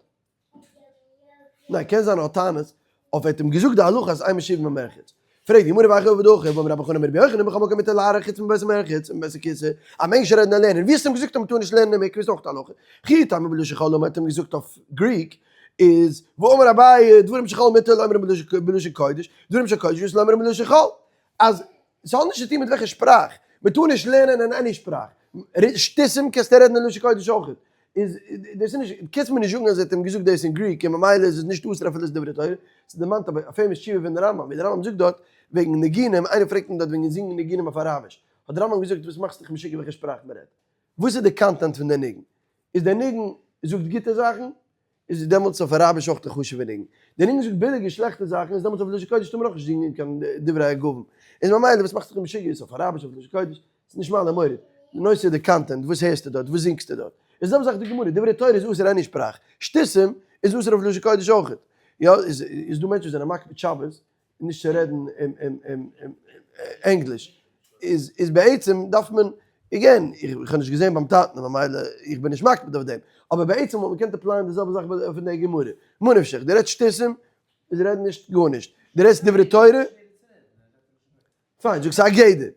Speaker 1: ניין, קען זיין ער האט טענות אויף ער האט אים געזאגט די הלכה אז אין משיבין במרחץ. פרעגט די גמרא והיכא עביד הכי, והאמר רבי חנן ברבי יוחנן בכל מקום מותר להאריך חוץ מבית המרחץ ומבית הכסא, א מענטש רעדן און לערנען, ווי האסטו אים געזאגט אז מען טאר נישט לערנען אין מקווה איז אויך די הלכה. וכי תימא בלשון חול אמר האט אים געזאגט אויף Greek איז ואמר אביי דברים של חול מותר לאומרם בלשון קודש, דברים של קודש אסור לאומרם בלשון חול. אז ס'האט נישט צו טון מיט וועלכע שפראך, מען טאר נישט לערנען אין any שפראך, שטותים קענסטו רעדן אין לשון קודש אויך, איז דאס איז נישט, קענסט מיר נישט זאגן אז ער האט אים געזאגט דאס אין Greek און ממילא איז עס נישט אסור אפילו עס איז דברי תורה, ס'דערמאנט אבער א famous תשובה פון די רמב ם, ווי די רמב ם זאגט דארט וועגן ניגונים, איינער פרעגט אים דארט וועגן זינגען ניגונים אויף אראביש, האט די רמב ם געזאגט וואס מאכסטו דיך משוגע וועלכע שפראך מען רעדט, וואס איז די content פון די ניגון, איז דער ניגון זאגט גוטע זאכן, איז דעמאלטס אויף אראביש אויך די חשוב'ע ניגון. די ניגון זאגט ביליגע שלעכטע זאכן, איז דעמאלטס אויף לשון קודש טאר מען אויך נישט זינגען קיין דברי הגוון. איז ממילא וואס מאכסטו דיך משוגע איז אויף אראביש אויף לשון קודש, ס'איז נישט מעלה מוריד. די נושא איז די content, וואס הערסטו דארט, וואס זינגסטו דארט. איז זעלבע זאך די גמרא, דברי תורה איז אסור any שפראך, שטותים איז אסור אויף לשון קודש אויך. יא, איז דא מענטשן וואס זענען מקפיד שבת נישט צו רעדן ענגליש, איז איז בעצם דארף מען, again, איך האב נישט געזען ביים טאטן ממילא איך בין נישט מקפיד אויף דעם, אבער בעצם וואלט מען געקענט apply ען די זעלבע זאך פון די גמרא, מה נפשך, דו רעדסט שטותים, איז רעד נישט גארנישט, דו רעדסט דברי תורה, פיין, זאגסט א גדר.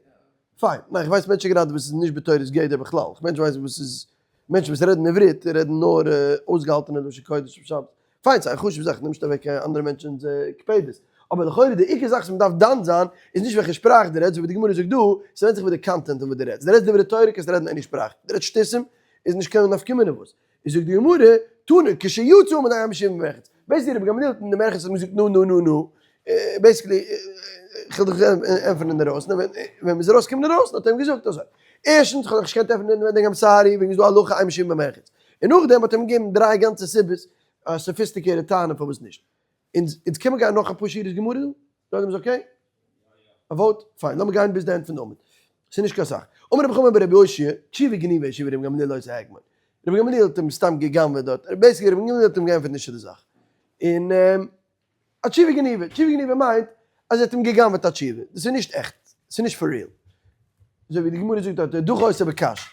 Speaker 1: פיין. ניין, איך ווייס מענטשן גראדע וואס איז נישט בתורת גדר בכלל. איך מענטש ווייס וואס איז, מענטשן וואס רעדן עברית רעדן נאר אויסגעהאלטענע לשון קודש אויף שבת. פיין, ס'איז א חשוב'ע זאך, נעם נישט אוועק קיין אנדערע מענטשנ'ס קפידות. אבער לכאורה די עיקר זאך וואס מ'דארף דן זיין איז נישט וועלכע שפראך דו רעדסט, ווי די גמרא זאגט דא, ס'ווענדט זיך וואס די content און וואס דו רעדסט. דו רעדסט דברי תורה קענסטו רעדן any שפראך. דו רעדסט שטותים איז נישט קיין נפקא מינה וואס. איז זאגט די גמרא, תנא, כשיצא אמר אין משיבין במרחץ, basically רבי גמליאל האט אין די מרחץ האט געזאגט נו נו נו נו, basically איך וויל דיך ענטפערן אינדערויסן, און ווען מ'איז ארויסגעקומען אינדערויסן האט ער אים געזאגט אזוי, ערשטנס איך האב דיך נישט געקענט ענטפערן אינווענדיג I'm sorry וועגן ס'איז דא הלכה אין משיבין במרחץ, און נאכדעם האט ער אים געגעבן דריי גאנצע סיבות, א sophisticated טענה פארוואס נישט. אונז אונז קען מען גיין נאך אפאר שורות גמרא דא? די עולם איז okay? א vote? פיין, לאמיר גיין ביז די end פון די עמוד. ס'איז נישט קיין סאך. אמר רבי חמא ברבי אושעיא, תשובה גניבה השיב רבי גמליאל אותו הגמון. רבי גמליאל האט אים סתם גע'גנב'עט דארט. basically רבי גמליאל האט אים געענטפערט נישט צו די זאך. און א תשובה גניבה, תשובה גניבה מיינט אז ער האט אים גע'גנב'עט א תשובה. דאס איז נישט עכט. ס'איז נישט for real. אזוי ווי די גמרא זאגט דארט, דחה אותו בקש.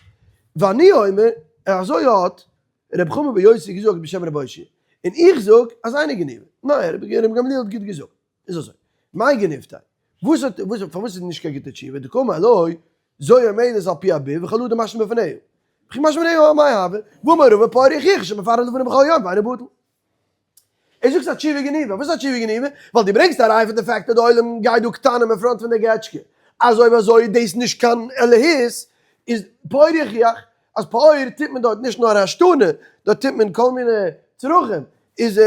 Speaker 1: ואני אומר, אזוי האט רבי חמא בר יוסי געזאגט בשם רבי אושעיא, און איך זאג אז אינו גניבה. ניין, רבי גמליאל האט גוט געזאגט. איז אזוי, מאי גניבתיה? וואס האט, וואס, פארוואס איז נישט קיין גוטע תשובה? דקאמר לו, זו עומדת על פי הביב וכל אדם משמע בפניה. וכי משמע בפניה מאי הוה? והאמר רבא פאר יוכיח שמפרר לבנה בכל יום ואינו בטל. ער זאגט ס'איז א תשובה גניבה. וואס איז א תשובה גניבה? ווייל דו ברענגסט א ראיה פון די fact אז די עולם גייט דא קטנים אין front פון די געטשקע. אז אויב אזוי איז דאס נישט קיין אלהות, איז פאר יוכיח אז פאר טוט מען דארט נישט נאר השתנה, דארט טוט מען כל מיני צרכים, איז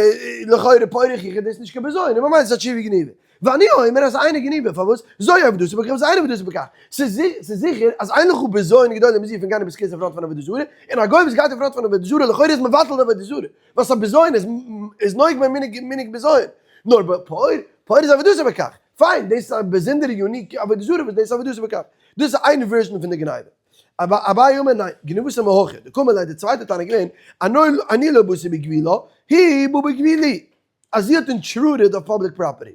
Speaker 1: לכאורה פאר יוכיח איז דאס נישט קיין בזיון, און ממילא איז עס א תשובה גניבה. ואני אומר אז אינה גניבה, פארוואס? זו עבודתו בכך וזו אינה עבודתו בכך. ס'איז זיכער אז אין לך בזיון גדול מזה פון גיין אין בית כסא אין front פון עבודה זרה, און א גוי וואס גייט אין front פון עבודה זרה לכאורה איז מבטל די עבודה זרה, וואס א בזיון איז איז נוהג במנהג מנהג בזיון, נאר בפועל, פועל איז עבודתו בכך. פיין, דאס איז א באזונדערע unique עבודה זרה וואס דאס איז עבודתו בכך. דאס איז איין version פון די גניבה. אביי אמר ניין, גניבתו מהכא, דקאמר ליה די צווייטע טענה איז געווען, אני לא באתי בגבולה, היא באה בגבולי, אז זי האט intruded אויף public property.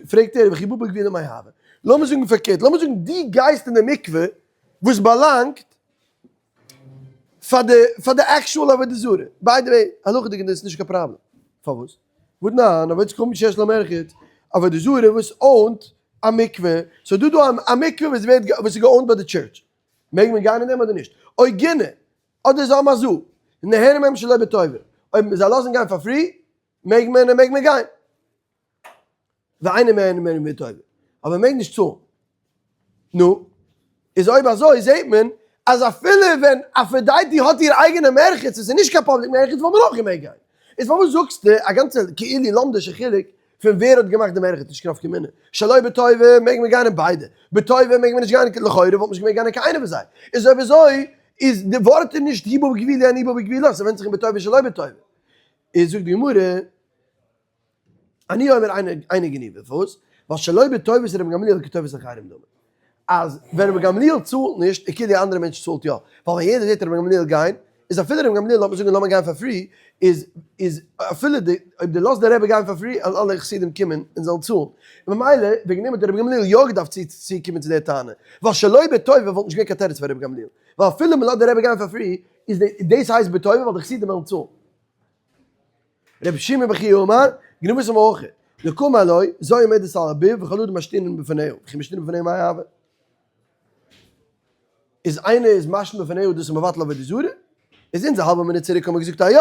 Speaker 1: פרעגט ער, וכי באה בגבולה מאי הוה? לאמיר זאגן פארקערט, לאמיר זאגן דו גייסט אין די מקווה וואס באלאנגט פאר די פאר די actual עבודה זרה, by the way, הלכה'דיג איז דאס נישט קיין פראבלעם, פארוואס? והתנן, עובדת כוכבים שיש לה מרחץ, עבודה זרה וואס own ט א מקווה, ס'איז דא דא א מקווה וואס ווערט וואס איז גע own ט ביי די טשורטש, מעג מען גיין אין דעם אדער נישט? או גינה, אדער זיי האבן א zoo, נהנים מהם שלא בטובה, אויב זיי לאזן גיין פאר free, מעג מען מעג מען גיין. ואינם נהנים מהם בטובה, אבער מען מעג נישט צאלן. נו, איז אויב אזוי זעט מען אז אפילו ווען אפרודייטי האט איר אייגענע מרחץ און ס'איז נישט קיין public מרחץ וואלט מען אויך געמעגט גיין. איז פארוואס זאגסטו א גאנצע כאילו לומדישע חילוק? פון ווער האט געמאכט די מרחץ נישט קיין נפקא מינה. שלא בטובה מעג מען גיין אין ביידע, בטובה מעג מען נישט גיין, לכאורה וואלט מען נישט געמעגט גיין אין קיין איינע פון זיי. איז אויב אזוי איז די ווארט איז נישט היא בא בגבילה אני בא בגבילה, ס'ווענדט זיך אין בטובה שלא בטובה. איז זאגט די גמרא, אני אומר אינה גניבה, פארוואס? ווייל שלא בטובת רבן גמליאל כטובת אחרים דומה. אז ווען רבן גמליאל צאלט נישט, איז כאילו די אנדערע מענטש צאלט יא. ווייל ווען יעדער זעט רבן גמליאל גיין, איז אפילו רבן גמליאל לאמיר זאגן לאמיר גיין פאר free, איז איז אפילו די אויב די לאזט די רבי גיין פאר free, וועלן אלע חסידים קומען און זאלן צאלן. און ממילא וועגן דעם האט רבן גמליאל יא געדארפט צו צוקומען צו די טענה. ווייל שלא בטובה וואלט נישט געווען קיין תירוץ פאר רבן גמליאל. ווייל אפילו מ'לאזט די רבי גיין פאר free, איז דאס הייסט בטובה ווייל די חסידים וועלן צאלן. רבי שמעון בן חייא אמר, גנבתם אויך, דקאמר לו, זו עומדת על הביב וכל אדם משתינין בפניה, וכי משתינין בפניה מאי הוה? איז איינער איז משתין בפניה דאס איז מבטל עבודה זרה? איז אונז א האלבע מינוט צוריק האבן מיר געזאגט אז יא,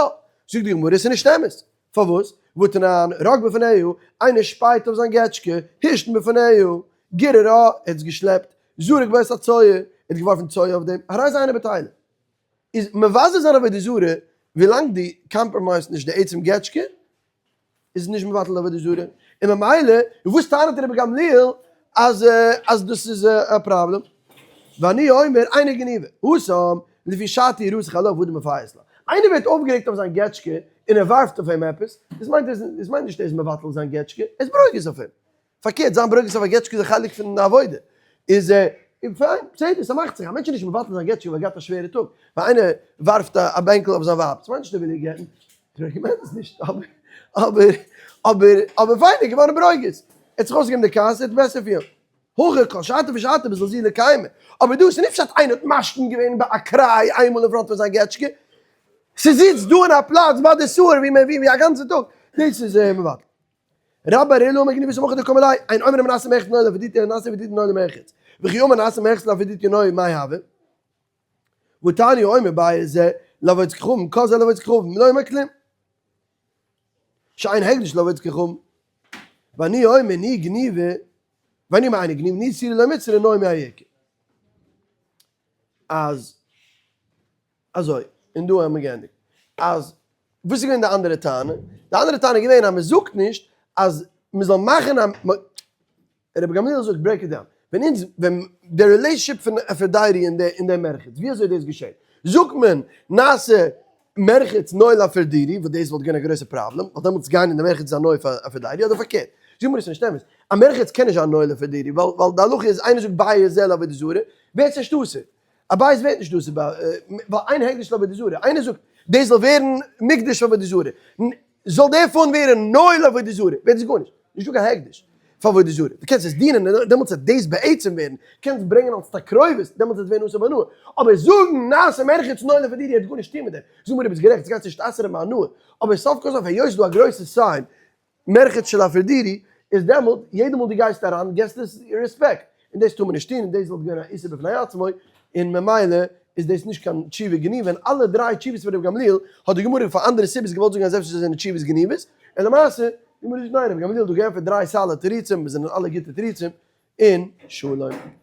Speaker 1: זאגט די גמרא עס איז נישט אמת, פארוואס? והתנן, רק בפניה, איינער שפייט אויף זיין געטשקע, השתין בפניה, גיררה, ער האט עס געשלעפט, זרק בה את הצואה, ער האט געווארפן צואה אויף דעם, הרי זה אינו בטלה. איז מבזה זיין עבודה זרה ווילאנג דו compromise ט נישט די עצם געטשקע איז נישט מבטל עבודה זרה, און ממילא וואס טענה'ט רבי גמליאל אז אז דאס איז א פראבלעם? ואני אומר אינה גניבה, התם לפי שעתה יראתך עליו ואדם מפייס לה, איינער ווערט אויפגערעגט אויף זיין געטשקע און ער ווארפט אויף אים עפעס, דאס מיינט דאס מיינט נישט ער איז מבטל זיין געטשקע, ער איז ברוגז אויף אים, פארקערט זיין ברוגז אויף א געטשקע איז א חלק פון די עבודה, איז ער, און פיין, בסדר, ס'מאכט זיך, א מענטש איז נישט מבטל זיין געטשקע ווייל ער געהאט א שווערע טאג, ווען איינער ווארפט א בענקל אויף זיין ווייב, ס'מיינט נישט ער וויל איר גט'ן, איך רעקאמענד עס נישט, אבער, אבער, אבער, אבער פיין, ער איז געווארן ברוגז, ער האט זיך אויסגעגעבן די כעס, ער וועט בעסער פילן. הכא כל שעתא ושעתא בזלזולא קיימא, אבער דא איז נישט פשט איינער האט משתין געווען באקראי איינמאל אין front פון זיין געטשקע, ס'זיצט דא אין א פלאץ ביי די סוער ווי מען ווי א גאנצע טאג, דאס איז מבטל. רבה בר עולא אמר גניבת המחר דקאמר ליה, אין אומרים נעשה מרחץ נוי לאפרדיטי אלא נעשה אפרדיטי נוי למרחץ, וכי אמר נעשה מרחץ לאפרדיטי נוי מאי הוה? והתניא אומר בית זה לעבודת כוכבים כל זה לעבודת כוכבים לא אומר כלום שאין הקדש לעבודת כוכבים ואני אומר ני גניבה ואני אומר איני גניבה ני סירי לא מצרי נוי מהיקר אז אזוי, און דא האבן מיר געענדיגט. אז וואס איז געווען די אנדערע טענה? די אנדערע טענה איז געווען אז מען זאגט נישט אז מען זאל מאכן א, רבי גמליאל זאגט break it down, ווען אונז, ווען די relationship פון אפרדיירי און די און די מרחץ, ווי אזוי דאס געשעט, זאגט מען נעשה מרחץ נוי לאפרדירי, וואס דאס וואלט געווען א גרויסע פראבלעם, ווייל דעמאלטס גיין אין די מרחץ איז א נוי פאר אפרדיירי, אדער פארקערט, זאגט מען עס איז נישט אמת, א מרחץ קען נישט זיין נוי לאפרדירי, ווייל ווייל די הלכה איז איינער זאגט בית זה לעבודה זרה, ווערט עס נישט אסור. א בית ווערט נישט אסור ביי ווייל אין הקדש לעבודה זרה, איינער זאגט דאס זאל ווערן מוקדש פאר עבודה זרה, זאל דערפון ווערן נוי לעבודה זרה, ווערט עס גארנישט, נישטא קיין הקדש פאר עבודה זרה, דו קענסט עס דינען און דעמאלטס וועט דאס בעצם ווערן, קענסט ברענגען אלס תקרובת, דעמאלטס וועט עס ווערן אסור בהנאה, אבער זאגן נעשה מרחץ נוי לעבודה זרה האט גארנישט צוטון מיט דעם, זאג מיר דו ביסט גערעכט עס גייט נישט אסר'ן בהנאה, אבער סוף כל סוף היות ס'איז דא א גרויסע sign מרחץ של אפרדיטי איז דעמאלט יעדע מאל דו גייסט אריין געסטו עס רעספעקט, און דאס טאר מען נישט טון און דאס וואלט געווען א איסור בפני עצמו, און ממילא איז דאס נישט קיין תשובה גניבה, און אלע דריי תשובות פון רבי גמליאל האט די גמרא פאר אנדערע סיבות געוואלט זאגן אז אפשר זיי זענען תשובות גניבות, און למעשה די גמרא זאגט ניין רבי גמליאל האט דא געענטפערט דריי solid תירוצים וואס זענען אלע גוטע תירוצים, און שלום.